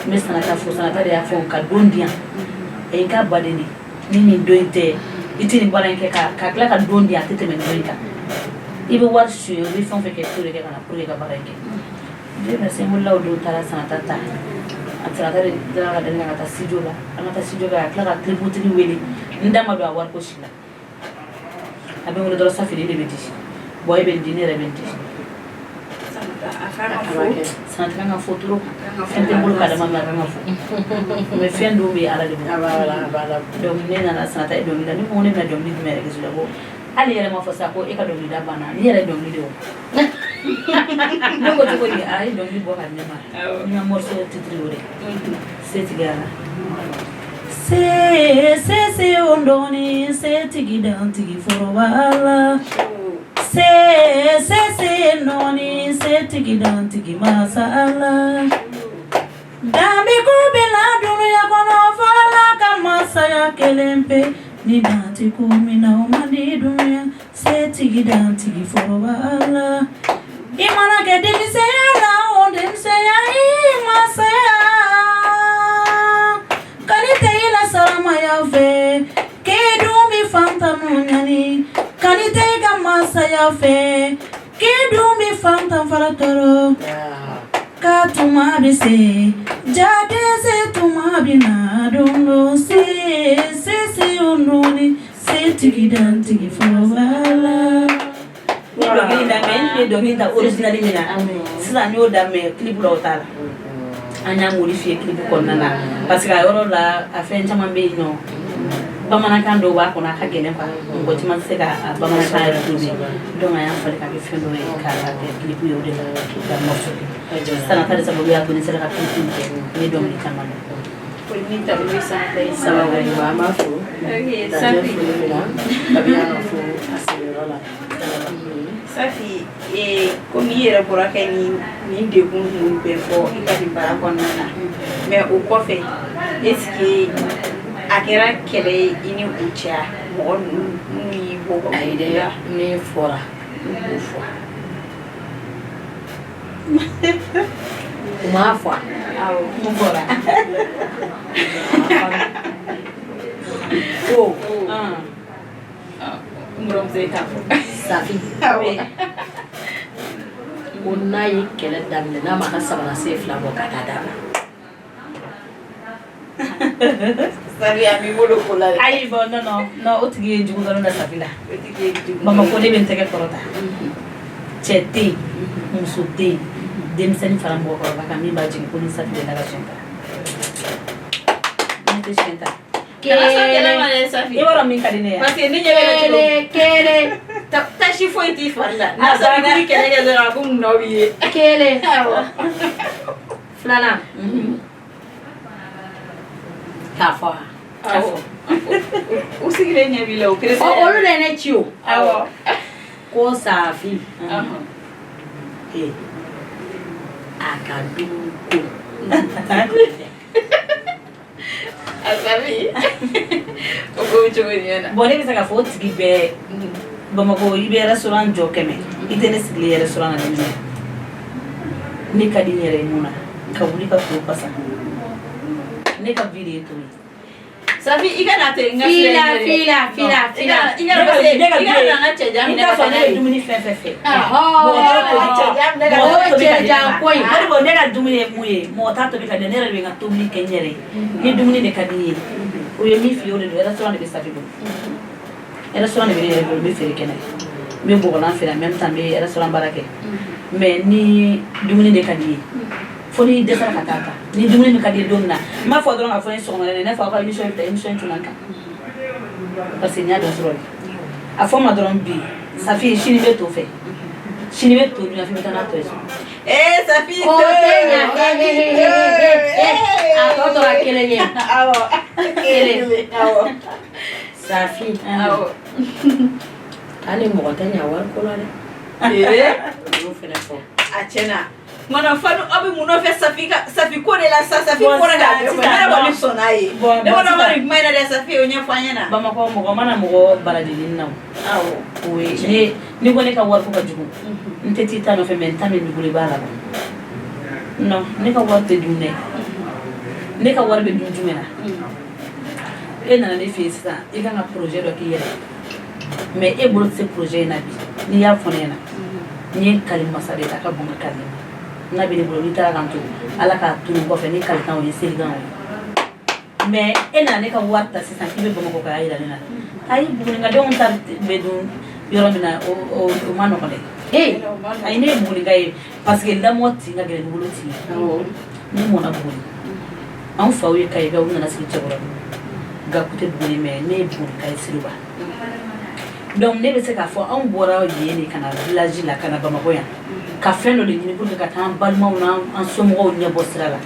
n bɛ Sanata fo. Sanata de y'a fɔ ka don di yan. A ye n k'a baden de ni nin don in tɛ, i tɛ nin baara in kɛ ka tila ka don di yan. A tɛ tɛmɛ nin don in kan. I bɛ wari suɲɛ, i bɛ fɛn o fɛn kɛ, t'o de kɛ ka na pour que ka baara in kɛ. Dieu merci, n wulila o don, taara Sanata ta. A Sanata de taara ka da ne kan ka taa studio la. An ka taa studio kɛ, ka tila ka cliputigi wele. N da ma don a wariko si la. A bɛ n wele dɔrɔn: Safi, de bɛ di. Bon, e bɛ nin di, ne yɛrɛ bɛ nin di. Sanata, a kan ka fo. Sanata kan ka fo trop. Fɛn tɛ n bolo ka dama, mais a kan ka fo. Mais fɛn dɔw bɛ yen, Ala de bolo. A b'a la, a b'a la. Donc ne nana, Sanata ye dɔnkili da. Ne ko ne bɛna dɔnkili jumɛn yɛrɛ kɛ sisan? Ko hali yɛrɛ ma fɔ sa ko e ka dɔnkilida banna, ni yɛrɛ ye dɔnkili de o. Ne ko cogo di? A ye dɔnkili bɔ ka di ne ma. N ka morceau titre o de setigi Ala, se se se o dɔɔni, setigi dantigi foroba Ala, se se se nɔɔni, setigi dantigi masa Ala. Danbe ko bɛ la dunuya kɔnɔ, fo Ala ka masaya kelen pe ni danti ko min na, o man di dunuya, setigi dantigi foroba Ala. I mana kɛ denmisɛnya la o, denmisɛnya i masaya kani tɛ i la saramaya fɛ, k'e dun bɛ fantanu ɲani. Kani tɛ i ka masaya fɛ, k'e dun bɛ fantan fara tɔɔrɔ. Ka tuma bɛ se ja dɛsɛ, tuma bɛ na don dɔ, se se se o nɔɔni, setigi dantigi foroba la. Ni dɔnkili daminɛ, n tun ye dɔnkili da original min na sisan, n y'o daminɛ clip la, o t'a la. An y'a modifier clip kɔnɔna na parce que a yɔrɔ la, a fɛn caman bɛ yen nɔ, bamanankan dɔw b'a kɔnɔ, a ka gɛlɛn quoi, mɔgɔ caman tɛ se ka a bamanankan yɛrɛ tobi. Donc an y'a falen ka kɛ fɛn dɔ ye k'a kɛ clip ye. O de la ka morceau kɛ Sanata de sababu y'a to ne sera ka clip in kɛ. N ye dɔnkili caman da. Foli ni tanu bɛ Sanata ye. Sababu ɲuman, an b'a fo. Ok, Danjɛ Safi. foli min na, kabi yan nɔ fo a sigiyɔrɔ la. Safi, komi i yɛrɛ bɔra kɛ nin degun ninnu bɛɛ fɔ i ka nin baara kɔnɔna na, mais o kɔfɛ, est ce que a kɛra kɛlɛ ye i ni u cɛ, mɔgɔ ninnu minnu y'i bɔ ka Ayi dɛ, ne fɔra n k'o fɔ, u m'a fɔ. Awɔ. Mun fɔra? Ko N buramuso ye k'a fɔ. Safi ko n'a ye kɛlɛ daminɛ, n'a ma ka samara sen fila bɔ ka taa d'a ma. Safi, a b'i bolo ko la dɛ. Ayi, bon, non, non, non, o tigi ye jugu dɔrɔn da Safi la. O tigi ye jugu. Bamakɔ, ne bɛ n tɛgɛ kɔrɔta, cɛ tɛ yen, muso tɛ yen, denmisɛnnin fara mɔgɔkɔrɔba kan, min b'a jigin ko ni Safi de la ka siɲɛ ta, ne tɛ siɲɛ ta. Kana sɔn kɛlɛ ma dɛ, Safi. I b'a dɔn min ka di ne ye. Parce que ne ɲɛ bɛ cogo Kelen kelen. Tasi foyi t'i fari la, n'a sɔrɔ i bɛ kɛlɛ kɛ dɔrɔn, a ko mun b'i ye. Kelen, filanan k'a fɔ. Awɔ, u sigilen ɲɛ b'i la, o kelen. Ɔ, olu de ye ne ci o. Awɔ. Ko Safi, ee, a ka dumuni ko. A Safi, o ko bɛ cogo di ɲɛna? Bon, ne bɛ se k'a fɔ o tigi bɛɛ, Bamakɔ, i bɛ restaurant jɔ 100, i tɛ ne sigilen ye restaurant na denmisɛn. Ne ka di n yɛrɛ ye mun na? Ka wuli ka to pasa, ne ka vie de ye to ye. Safi, i ka na ten n ka fila sira in dɛ. Fila fila fila. I ka na, parce que i ka na n ka cɛjan I minɛ t'a ka sɔrɔ taa ne n'a bɛ ye. Dumuni fɛn fɛn fɛ. O cɛjan ko in. O de bɔ ne ka dumuni ye mun ye, mɔgɔ t'a tobi ka di, ne yɛrɛ de bɛ n ka tobili kɛ n yɛrɛ ye. Ni dumuni de ka di n ye, o ye min f'i ye, o de don. Restaurant de bɛ Safi bolo, restaurant de bɛ ne yɛrɛ bolo. N bɛ feere kɛ n'a ye, n bɛ bɔgɔlan feere, en même temps n bɛ restaurant baara kɛ. Mais ni dumuni de ka di n ye, fo n'i dɛsɛra ka taa ta. Ni dumuni min ka di n ye don min na, n b'a fɔ dɔrɔn k'a fɔ n ye sɔgɔmada in na, i n'a fɔ aw ka émission filɛ, émission in tun kan, parce que n y'a dɔn sɔrɔ de. A fɔ n ma dɔrɔn bi, Safi, sini bɛ to fɛ, sini bɛ to dun yan, f'i bɛ taa n'a tɔ ye so. Eh, Safi. O tɛ ɲa. A tɔ tora kelen ye. Awɔ. Kelen. Awɔ. Safi. Awɔ. Hali mɔgɔ tɛ ɲa wari ko la dɛ. Ee. Olu fɛnɛ fɔ. A tiɲɛna. Mana fanu, aw bɛ mun nɔfɛ Safi ka Safi ko de la sa? Safi Bon, ko de la, sisan, ne yɛrɛ kɔni sɔnna ye. Bon, Ne bon, kɔni ma sisan. nin kuma in na dɛ, Safi, o ɲɛfɔ an ɲɛna. Bamakɔ, mɔgɔ mana mɔgɔ baraji ɲini na o. Awɔ. O ye ne ni ko ne ka wari ko ka jugu, n tɛ t'i ta nɔfɛ, mais n ta min b'i bolo, i b'a labɔ. Non, ne ka wari tɛ dun dɛ. Ne ka wari bɛ dun jumɛn na? E nana ne fɛ yen sisan, i kan ka projet dɔ k'i yɛrɛ ye, mais e bolo tɛ se projet in na bi. N'i y'a fɔ ne ɲɛna, n ye kali masa de ye, a ka bon ka kali ne ma. N'a bɛ ne bolo, n'i taara k'an to, Ala k'a tunu kɔfɛ ni kalikan o ye, selikan o ye. Mais e nana ne ka wari ta sisan k'i bɛ Bamakɔ k'a yira ne na, ayi, Bugunikadenw ta bɛ dun yɔrɔ min na, o ma nɔgɔn dɛ. Hey. Ayi, ne ye Bugunika ye, parce que lamɔ tin ka gɛlɛn ni wolo tin ye. Ne mɔna Buguni, anw faw ye Kayibaw, u nana sigi Cɛkɔrɔba Gaku tɛ Buguni, mais ne ye Bugunika ye, Siriba. Donc ne bɛ se k'a fɔ anw bɔra yen de ka na village la, ka na Bamakɔ yan, ka fɛn dɔ de ɲini pour que ka taa an balimaw n'an an somɔgɔw ɲɛbɔ sira la.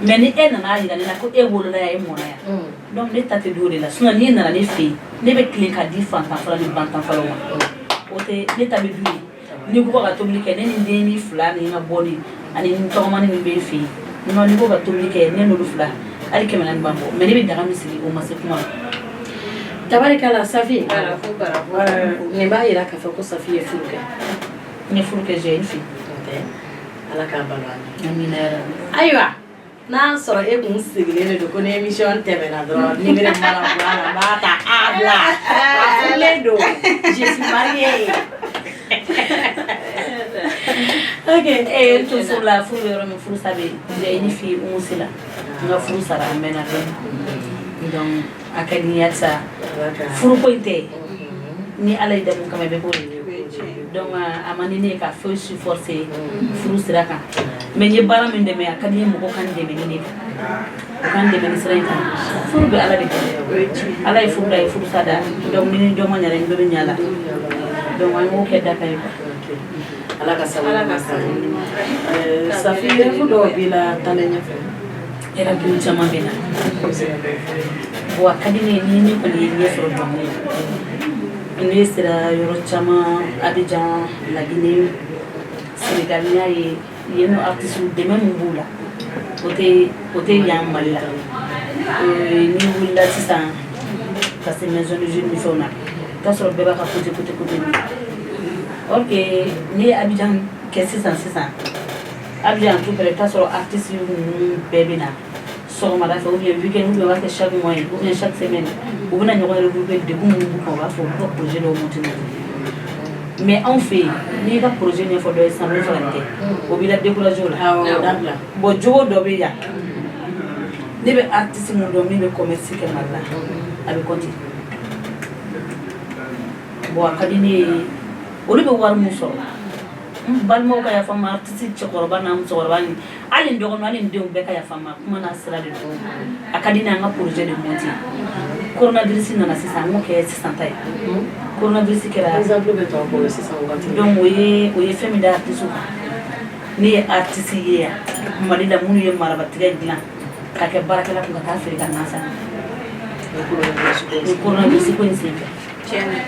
Mais ni e nana yira ne la ko e wolola yan, e mɔna yan, donc ne ta tɛ don o de la. Sinon n'i nana ne fɛ yen, ne bɛ tilen ka di fantan fɔlɔ ni bantan fɔlɔ ma, o tɛ ne ta bɛ dun ye. N'i ko ka tobili kɛ, ne ni n den ni fila ni n ka bɔli ani n tɔgɔmani min bɛ n fɛ yen nɔ, n'i ko ka tobili kɛ, ne n'olu fila, hali 400 b'an bɔ. Mais ne bɛ daga min sigi, o ma se kuma la. Tabarikala, Safi. Bravo, bravo. Nin b'a yira k'a fɔ ko Safi ye furu kɛ. N ye furu kɛ, j'ai une fille. Tɛ Ala k'a balo an ye. Amina yarabi. Ayiwa, n'a sɔrɔ e kun sigilen de don ko ni émission tɛmɛna dɔrɔn, numéro mana bɔ a la, n b'a ta a bila a furulen don, je suis mariée. Ok, n to furu la, furu bɛ yɔrɔ min, furu sa bɛ yen. J'ai une fille, Umu Sila. N ka furu sara, a mɛnna dɔɔni, donc a ka di n ye halisa. Furuko in tɛ ni Ala ye da mun kama, i bɛ k'o de ye. Donc a man di ne ye ka foyi si forcer furu sira kan, mais n ye baara min dɛmɛ, a ka di n ye mɔgɔ ka n dɛmɛ ni ne kan, u ka n dɛmɛ ni sira in kan. Furu bɛ Ala de bolo, Ala ye furu da, a ye furu sa da. Donc ni dɔ ma ɲa, ni dɔ bɛ ɲa la, donc an y'o kɛ daka ye quoi. Ala ka sababu Ala ka ɲuman k'an sababu ye. ɲuman k'an ye. Safi, rêve dɔw b'i la taalen ɲɛfɛ? Rêve caman bɛ na. I bɛ se ka dɔw fɔ? Bon, a ka di ne ye ni ne kɔni ye ɲɛ sɔrɔ dɔnkili la, ne sera yɔrɔ caman, Abidjan, Laginɛ, Sénégal, n y'a ye yen nɔ artiste dɛmɛ min b'u la, o tɛ yan Mali la. N'i wulila sisan ka se maison de jeunes ni fɛnw na, i t'a sɔrɔ bɛɛ b'a ka côté côté côté. Or que n'i ye Abidjan kɛ sisan sisan, Abidjan tout près, i bɛ t'a sɔrɔ artiste ninnu bɛɛ bɛ na sɔgɔmada fɛ, ou bien week-end, ou bien u b'a kɛ chaque mois ye, ou bien chaque semaine, u bɛna ɲɔgɔn regrouper. Degun minnu b'u kan, u b'a fɔ, u b'u ka projet dɔw monter n'o ye. Mais anw fɛ yen, n'i y'i ka projet ɲɛfɔ dɔ ye sisan, bɛ fɛ ka nin kɛ, o b'i la décourager o la. Awɔ, dabila. Bon, jogo dɔ bɛ yan, ne bɛ artiste mun dɔn min bɛ commerce kɛ Mali la, a bɛ compter. Bon, a ka di ne ye, olu bɛ wari mun sɔrɔ, n balimaw ka yafa n ma, artiste cɛkɔrɔba n'a musokɔrɔba ni hali n dɔgɔninw, hali n denw bɛɛ ka yafa n ma, kuma n'a sira de don. A ka di ne ye an ka projet de monter. Coronavirus nana sisan, an k'o kɛ sisan ta ye. Coronavirus kɛra. Exemple bɛ tɔw bolo sisan wagati. Donc o ye fɛn min da artiste kan. Ne ye artiste ye yan Mali la, minnu ye marabatigɛ dilan k'a kɛ baarakɛla kun ka taa feere ka nan san. Ni coronavirus ko O coronavirus ko in senfɛ. Tiɲɛna,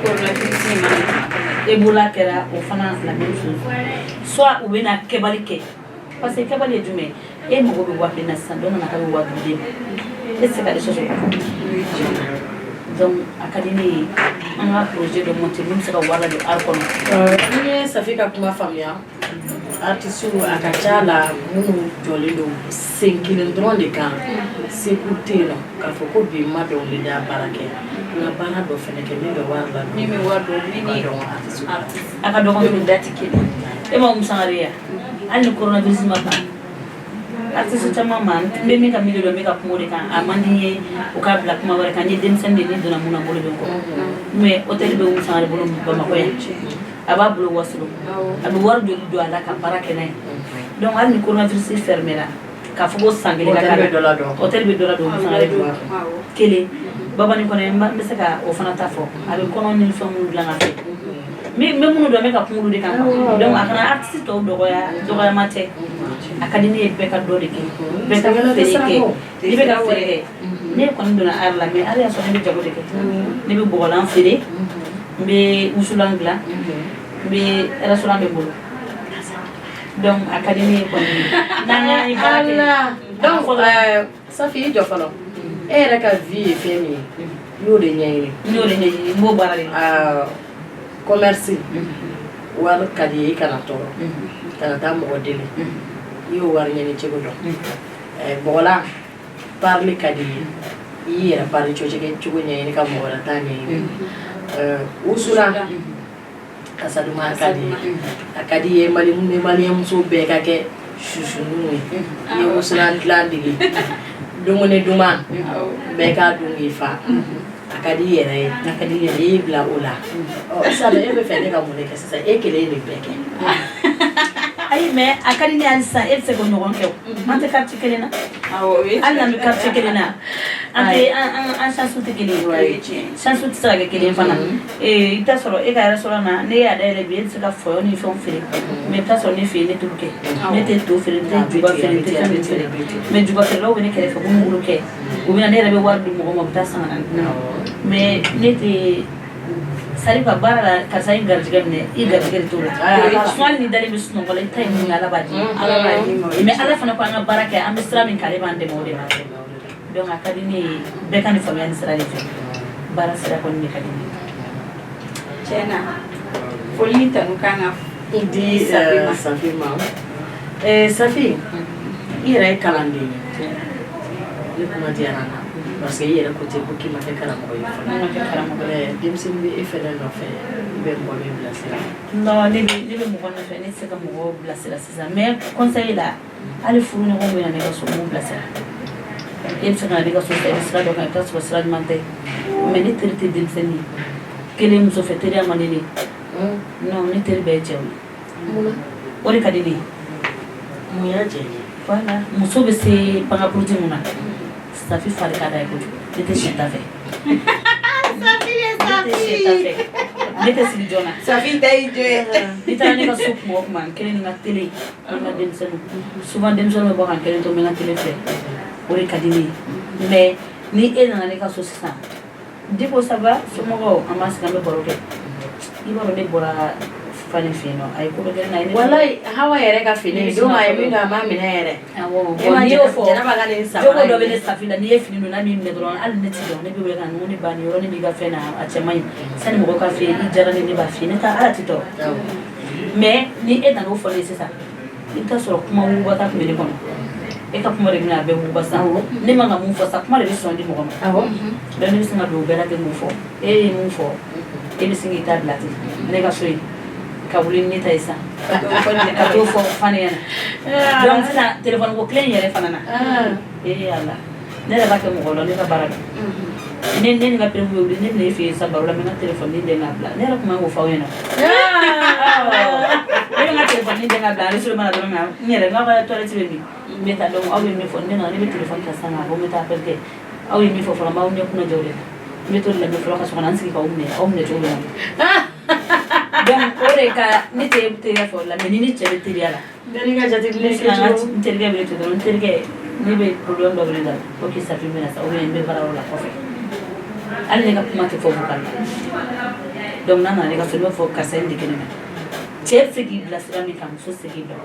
coronavirus in ma nɔgɔn. Ebola kɛra, o fana la même chose. Soit u bɛna kɛbali kɛ, parce que kɛbali ye jumɛn ye? E mago bɛ 10.000 na sisan, dɔ nana k'a bɛ 5.000 d'e ma, e tɛ se k'ale sɔsɔ. Donc a ka di ne ye an ka projet dɔ monter min bɛ se ka wari ladon art kɔnɔ. Ni ye Safi ka kuma faamuya. Artiste a ka ca la, minnu jɔlen don sen kelen dɔrɔn de kan, seko tɛ yen nɔ k'a fɔ ko bi n ma dɔnkili da baara kɛ, n ka baara dɔ fɛnɛ kɛ min bɛ wari la. Min bɛ wari dɔn, min ni dɔn artiste A ka dɔgɔn. Min da tɛ kelen. E ma Umu Sangare ya, hali ni coronavirus ma ban, artiste caman ma, n bɛ min ka milieu dɔn, n bɛ ka kuma o de kan. A man di n ye o k'a bila kuma wɛrɛ kan. N ye denmisɛnnin de ye, ne donna mun na, n bolo bɛ n kɔ. Mais hôtel bɛ Umu Sangare bolo Bamakɔ yan, a b'a bolo Wasolon, a bɛ wari joli don a la ka baara kɛ n'a ye. Donc hali ni coronavirus fermé la, k'a fɔ ko san kelen ka k'a Hôtel bɛ dɔ la dɔn. Hôtel bɛ dɔ la don Umu Sangare bolo. Kelen Babani kɔnɔ, n bɛ se ka o fana ta fɔ, a bɛ kɔnɔ ni fɛn minnu dilan ka fɛ, n bɛ minnu dɔn, n bɛ ka kuma olu de kan. Donc a kana artiste tɔw dɔgɔya, dɔgɔyama tɛ. A ka di ne ye bɛɛ ka dɔ de kɛ, bɛɛ ka feere kɛ. N'i bɛ ka feere kɛ, ne kɔni donna art la, mais hali y'a sɔrɔ ne bɛ jago de kɛ. Ne bɛ bɔgɔlan feere, n bɛ wusulan dilan, n bɛ restaurant bɛ n bolo. Donc a ka di ne ye kɔni n'an y'an ye baara kɛ. Ala, donc Safi, i jɔ fɔlɔ. E yɛrɛ ka vie ye fɛn min ye, i y'o de ɲɛɲini. N y'o de ɲɛɲini, n b'o baara de la. Commerce wari ka di ye, i kana tɔɔrɔ, kana taa mɔgɔ deli, i y'o wari ɲini cogo dɔn. Bɔgɔlan parili ka di ye, i y'i yɛrɛ pari cogo ɲɛɲini ka mɔgɔ wɛrɛ ta ɲɛɲini. Wusulan kasa duman ka di ye, a ka di ye mali maliyɛnmuso bɛɛ ka kɛ susunu ye. I ye wusulan dilan dege, dumuni duman bɛɛ k'a dun k'i fa, a ka di i yɛrɛ ye. A ka di i yɛrɛ ye, i y'i bila o la. Ɔ sisan e bɛ fɛ ne ka mun de kɛ sisan? E kelen ye nin bɛɛ kɛ. Ayi, mais a ka di ne ye hali sisan, e bɛ se k'o ɲɔgɔn kɛ o. An tɛ quartier kelen na. Hali n'an bɛ quartier kelen na, an tɛ an chance tɛ kelen ye, chance tɛ se ka kɛ kelen ye fana. I bɛ taa sɔrɔ e ka restaurant na, ne y'a dayɛlɛ bi, e bɛ se ka fɔyɔ ni fɛnw feere, mais i bɛ taa sɔrɔ ne fɛ yen, ne t'olu kɛ. Ne tɛ to feere, n tɛ juba feere, n tɛ fɛn min feere, mais juba feerelaw bɛ ne kɛrɛfɛ, u b'u bolo kɛ, u bɛ na, ne yɛrɛ bɛ wari di mɔgɔw ma, u bɛ taa san ka na di ne ma. Mais ne tɛ, c'est à dire ka baara la, karisa ye garijɛgɛ minɛ, i garijɛgɛ de t'o la. Hali ni dalen bɛ sunɔgɔ la, i ta ye mun ye, Ala b'a di ma. Mais Ala fana ko an ka baara kɛ, an bɛ sira min kan, ale b'an dɛmɛ o de la. Donc a ka di ne ye bɛɛ ka nin faamuya nin sira de fɛ. Baara sira kɔni de ka di ne ye. Tiɲɛ na, foli ni tanu kan ka di Safi ma. Safi ma. Safi, i yɛrɛ ye kalanden ye. Ne kuma diyara n na parce que i yɛrɛ ko ten ko k'i ma kɛ karamɔgɔ ye fɔlɔ. Ne ma kɛ karamɔgɔ ye. Mais denmisɛnnin bɛ e fɛnɛ nɔfɛ, i bɛ mɔgɔ min bilasira. Non, ne bɛ mɔgɔ nɔfɛ, ne tɛ se ka mɔgɔ bilasira sisan, mais conseil la, hali furuɲɔgɔnw bɛ na ne ka so, n b'u bilasira. E bɛ se ka na ne ka so sisan, i bɛ sira dɔ kan, i bɛ taa sɔrɔ sira ɲuman tɛ. Mais ne teri tɛ denmisɛnnin ye kelen, muso fɛ teriya man di ne ye. Non, ne teri bɛɛ ye cɛw ye, o de ka di ne ye. Mun y'a diya i ye? Voilà, muso bɛ se pangapuruti mun na, Safi fari ka d'a ye kojugu. Ne tɛ sɛ ta fɛ, ne tɛ sɛ ta fɛ, ne tɛ sigi joona. Safi ta y'i jɔ ye. N'i taara ne ka so kuma o kuma, n kelen ni n ka télé ni n ka denmisɛnninw. Souvent denmisɛnninw bɛ bɔ ka n kelen to, n bɛ n ka télé filɛ, o de ka di ne ye. Mais ni e nana ne ka so sisan, Diko, ça va, somɔgɔw, an b'an sigi, an bɛ baro kɛ. I b'a dɔn ne bɔra Fani fɛ yen nɔ, a ye ko dɔ kɛ ne na, a ye ne Walayi, Hawa yɛrɛ ka fini don, a ye min don, a m'a minɛ yɛrɛ. Awɔ. E ma n'i y'o fɔ, Jɛnɛba ka nin jogo samara dɔ bɛ in. ne Safi la, n'i ye fini don n'a m'i minɛ dɔrɔn, hali ne ti dɔn, ne bɛ wele ka na n ko ne ba, nin yɔrɔnin b'i ka fɛn na, a cɛ man ɲi. Sani mɔgɔw k'a f'i ye i diyara ne, ne b'a f'i ye, ne t'a ala ti tɔɔrɔ. Mais ni e nana o fɔ ne ye sisan, i bɛ taa sɔrɔ kuma wugubata tun bɛ ne kɔnɔ. E ka kuma de bɛna a bɛɛ wuguba sisan. Ne man ka mun fɔ sa, kuma de bɛ sɔn di mɔgɔ ma. Donc ne bɛ sin ka don o bɛɛ la ten k'o fɔ. E ye mun fɔ, e bɛ sin k'i ta bila ten ne ka so yen, ka wuli ni ne ta ye sisan ka t'o fɔ Fani ɲɛna. Donc sisan téléphone ko kelen in yɛrɛ fana na, ee Ala, ne yɛrɛ b'a kɛ mɔgɔ la, ne ka baara don. Ne ni n ka preuve bɛ wuli, ne bɛna e fɛ yen sisan baro la, n bɛ n ka téléphone den k'a bila. Ne yɛrɛ tun man k'o fɔ aw ɲɛna. Ne bɛ n ka téléphone den k'a bila enregistrement na dɔrɔn, n yɛrɛ n k'aw ka toilette bɛ min, n bɛ taa. Donc aw bɛ min fɔ, ne nana, ne bɛ téléphone ta sisan k'a fɔ n bɛ taa appel kɛ. Aw ye min fɔ fɔlɔ, n b'aw ɲɛ kunna jɔ o de la. N bɛ t'o de lamɛn fɔlɔ ka sɔrɔ ka na n sigi k'aw minɛ, aw minɛ cogo min na. Donc o de ka ne tɛ teriya fɛ o la, mais ni ne cɛ bɛ teriya la, Bɛɛ n'i ka jateminɛ. Ne bɛ se ka n ka n terikɛ wele ten dɔrɔn: n terikɛ, ne bɛ problème dɔ bɛ ne la. Ok, Safi bɛ na sa, ou bien n bɛ baara yɔrɔ la kɔfɛ. Hali ne ka kuma tɛ fɔ vocal la. Donc n'a nana ne ka so, ne b'a fɔ karisa ye nin de kɛ ne na. Cɛ bɛ se k'i bila sira min kan, muso tɛ se k'i bila.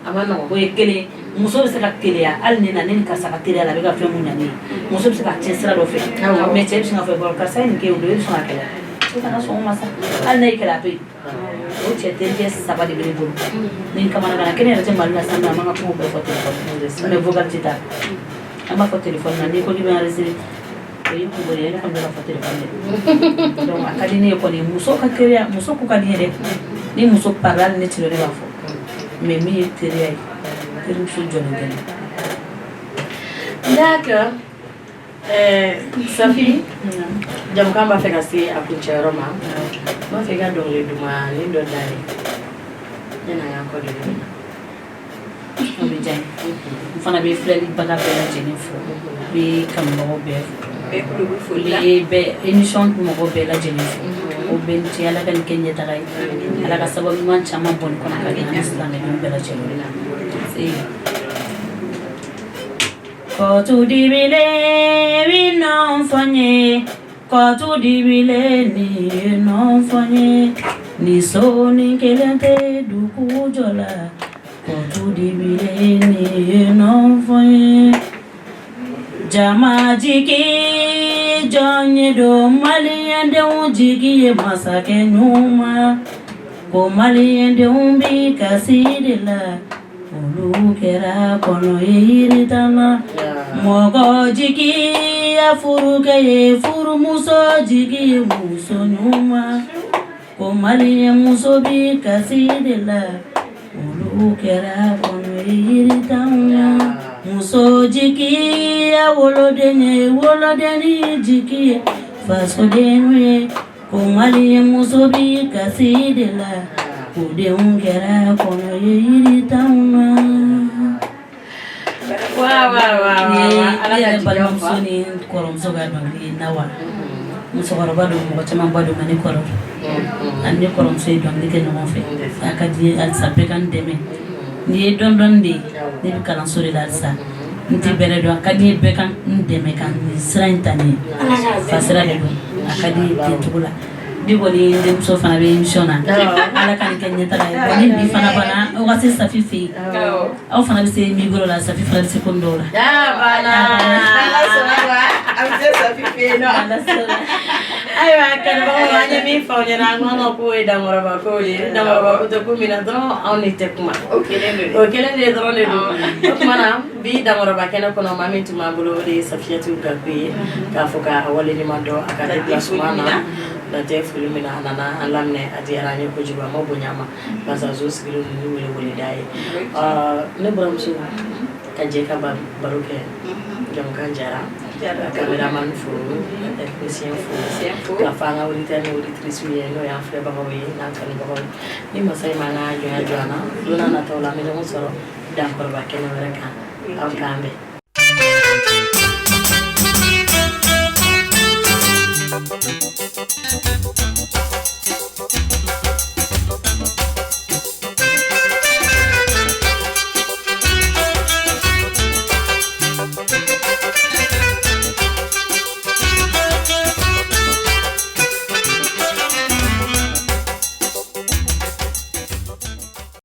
A ma nɔgɔn. O ye kelen. Muso bɛ se ka keleya hali ne na, ne ni karisa ka teriya la, a bɛ ka fɛn mun ɲa ne ye, muso bɛ se ka tiɲɛ sira dɔ fɛ. Mais cɛ bɛ se k'a fɔ karisa ye nin kɛ o don, e bɛ sɔn ka kɛlɛ, e kana sɔn o ma sa. Hali n'a y'i kɛlɛ, a to yen. O cɛ terikɛ saba de bɛ ne bolo. Ni n kamanaganna, kelen yɛrɛ tɛ Mali la sisan, an b'an ka kumaw bɛɛ fɔ téléphone, mais vocal tɛ taa, an b'a fɔ téléphone na. N'i ko k'i bɛ enregistrer, o y'i kungo de ye. Ne kɔni bɛ ka fɔ téléphone de. Donc a ka di ne ye kɔni, muso ka teriya, muso ko ka di n ye dɛ. Ni muso parla, hali ne tɛ, ne b'a fɔ, mais min ye teriya ye, terimuso jɔlen tɛ ne. D'accord. Safi, jamukan b'a fɛ ka se a kuncɛyɔrɔ ma. N b'a fɛ i ka dɔnkili dumannin dɔ da ye yanni an k'an kɔ don ɲɔgɔn na. O bɛ diya n ye. N fana bɛ filɛlibaga bɛɛ lajɛlen fo, n bɛ kanubagaw bɛɛ fo. Bɛɛ kulo bɛ foli la. N bɛ bɛɛ émission mɔgɔw bɛɛ lajɛlen fo. O bɛɛ ni ce. Ala ka nin kɛ ɲɛtaga ye, Ala ka sababu ɲuman caman bɔ nin kɔnɔ ka di an ni silamɛdenw bɛɛ lajɛlen ma. Kɔtu dibilen bi nɔ fɔ n ye, kɔtu dibilen ni ye nɔ fɔ n ye, ni so ni kelen tɛ dugu jɔ la, kɔtu dibilen ni ye nɔ fɔ n ye. Jama jigi jɔn ye don, maliyɛndenw jigi ye masakɛ ɲuman ko, maliyɛndenw bi kasi de la, olu kɛra kɔnɔ ye yiritana. Mɔgɔ jigi ya furukɛ ye, furumuso jigi ye muso ɲuman ko, maliyɛn muso bi kasi de la, olu kɛra kɔnɔ ye yiritana. Muso jigi ya woloden ye, wolodenni jigi ye fasodenw ye ko, maliyɛn muso bi kasi de la, ko denw kɛra kɔnɔ ye yiritanw na. Wa wa wa wa, Ala Ne ka yɛrɛ jigiyaw fa. Balimamuso ni kɔrɔmuso ka dɔnkili ye Nawa. Musokɔrɔba don, mɔgɔ caman ba don, nka ne kɔrɔ don. Ani ne kɔrɔmuso ye dɔnkili kɛ ɲɔgɔn fɛ. A ka di n ye halisa bɛɛ ka n dɛmɛ. Nin ye dɔɔni dɔɔni de ye, ne bɛ kalanso de la halisa, n tɛ bɛrɛ dɔn. A ka di n ye bɛɛ ka n dɛmɛ ka nin sira in ta nin ye, fa sira de don, a ka di n ye ten cogo la. Bi kɔni n denmuso fana bɛ émission na, Ala ka nin kɛ ɲɛtaga ye. Bon, ni bi fana banna, aw ka se Safi fɛ yen, aw fana bɛ se micro la, Safi fana bɛ se ko dɔw la. Ah, banna. Ala sɔnna ma, an bɛ se Safi fɛ yen nɔ. Ala sɔnna. Ayiwa, kanubagaw, an ye min fɔ aw ɲɛna, an ko k'o ye dankɔrɔba ko ye. Ni dankɔrɔba ko tɛ ko min na dɔrɔn, anw de tɛ kuma. O kelen don. O kelen de dɔrɔn de don. O tuma na, bi dankɔrɔba kɛnɛ kɔnɔ, maa min tun b'an bolo, o de ye Safiyatu Gaku ye. K'a fɔ k'a waleɲuman dɔn a ka déplacement na, dan tɛ foli min na, a nana an laminɛ, a diyara an ye kojugu, a ma bonya a ma, barisa zo sigilen don ni weleweleda ye. Ne buramuso ka jɛ ka baro kɛ, jamukan jara. Ka caméraman fo, ka technicien fo, ka fɔ an ka auditeur ni auditrice ye, n'o y'an filɛbagaw ye n'an kanubagaw ye. Ni masa in m'an ka jɔnya jɔ an na, don n'a nataw la, an bɛ ɲɔgɔn sɔrɔ dankɔrɔba kɛnɛ wɛrɛ kan. Aw k'an bɛn.